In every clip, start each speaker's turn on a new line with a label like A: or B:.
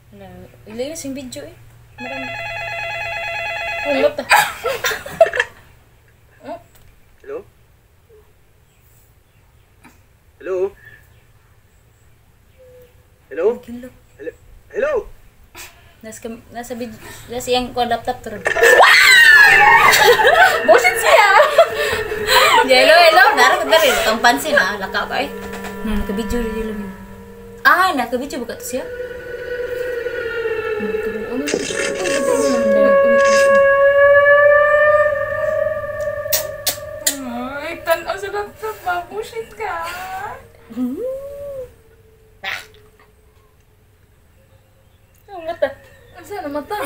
A: Wala, ilagay na siyang video eh. Marami. Oh, mata.
B: Hello? Hello? Hello?
A: Hello.
B: Hello? Hello?
A: Nasa video, nasa iyang kuha laptop to ron. Bullshit siya! Hello, hello. Nara ko na rin. Itong pansin ha. Laka ba eh. Na, naka-video rin nila min. Ah, naka-video ba ka to siya?
C: Ay, tanaw sa laptop ba? Bullshit ka.
A: Ang mata.
C: Asa na mata?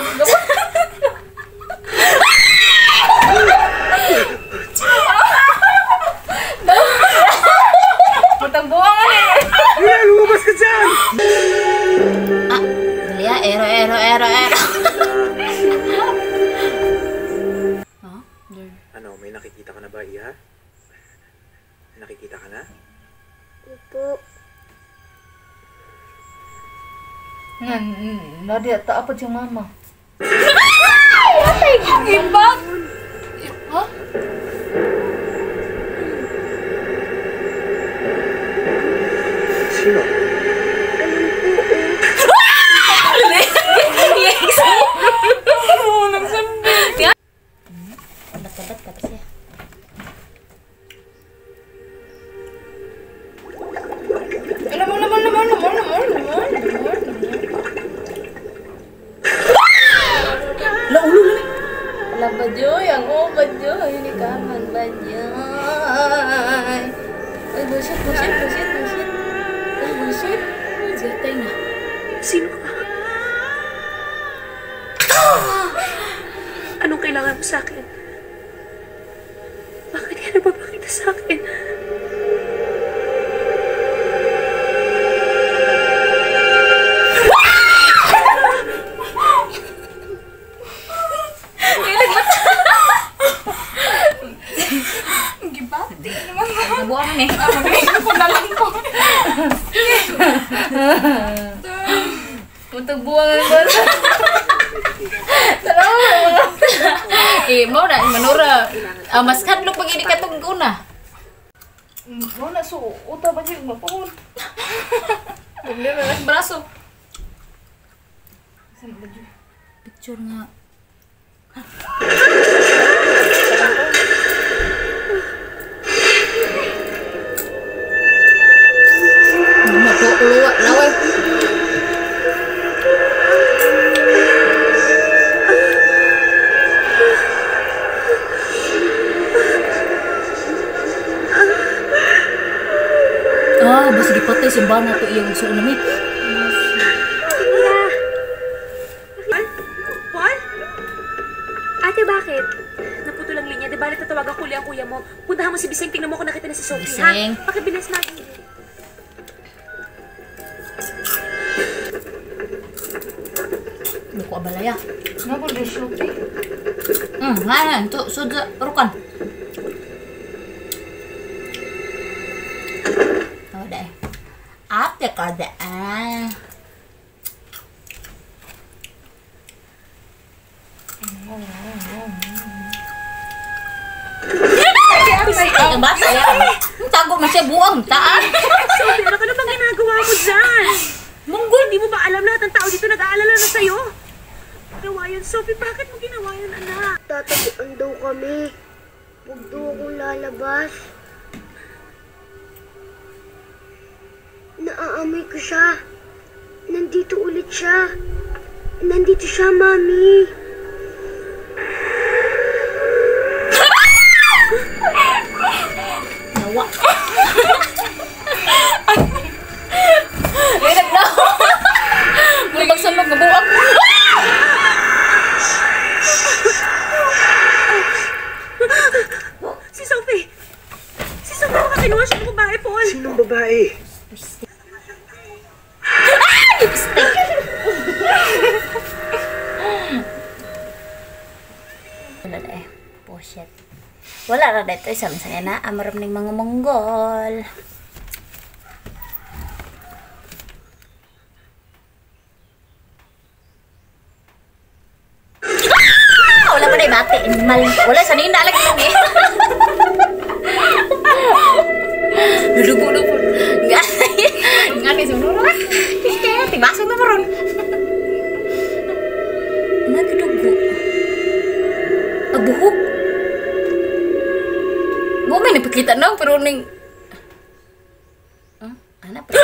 C: Matang buwang eh.
B: Wala, lumabas ka dyan!
A: Ah, dali ah. Ero, ero, ero, ero. Huh?
B: Ano, may nakikita ka na ba, Iha? May nakikita ka na?
D: Opo.
C: Nga, Nadia, taapad siyang mama. Ibak! Ha?
B: Sino?
D: Ayun po, oh.
C: Oo, nagsabi.
A: Ba't ka pa siya?
C: Alam mo, alam mo, alam mo, alam mo, alam mo, alam mo, alam mo, alam mo.
A: Laulo lang.
C: Ala, badyoy, ang oh, badyoy. Ni kaman, badyoy. Ay, bullshit, bullshit, bullshit, bullshit. Ay, bullshit.
A: Siya na.
E: Sino ka? Anong kailangan mo sa akin? Bakit ka nagpapakita sa akin?
C: Gibati naman.
A: Nabuang ni.
C: Magaling ko na lang ko. Matang buwang ang bata.
A: Eh, mo na manura. Ah, mas hadlok pag ini katong una.
C: Mo na so uta ba siya mapahon.
A: Problema na braso.
C: Saan ba dyan?
A: Picture nga. Matuwa, laway. Ah, basta gipatay si bana to iyang suon nami.
E: What? Ate, bakit? Naputol ang linya. Di bale, tatawagan ko uli ang kuya mo. Puntahan mo si Biseng. Tingnan mo kung nakita na si Sophie, ha?
A: Biseng.
E: Pakibilis na.
A: Hindi ko abalaya.
C: Nga ko di Sophie.
A: Nga na. Ito, sud rukan. Oh, dai. Ate ka dai. Ay, ang bata yan. Ang tago man siya, buang taan.
E: Sophie, anak, ano bang ginagawa mo dyan? Munggol, di mo ba alam lahat ng tao dito nag-aalala na sa'yo? Ginawa yun, Sophie. Bakit mo ginawa yun, anak?
D: Tataguan daw kami. Huwag daw akong lalabas. Naaamoy ko siya. Nandito ulit siya. Nandito siya, Mami.
A: Nawa. Ay, nagnawa. Mura pagsulog nga buwag.
E: Si Sophie! Si Sophie, baka kinuha siya ng babae, Paul!
B: Sinong babae?
A: Lipstick. Wala na eh. Bullshit. Wala ra dito sa minsan na amaram ning mga Monggol. Ate, animal. Wala, sa nina lagi lang eh. Dudugo-dugo. Nga ni sunod. Tibasog na mo ron. Nagdugo. Abuhok. Mo may napakita na pero ning. Huh? Anak pa.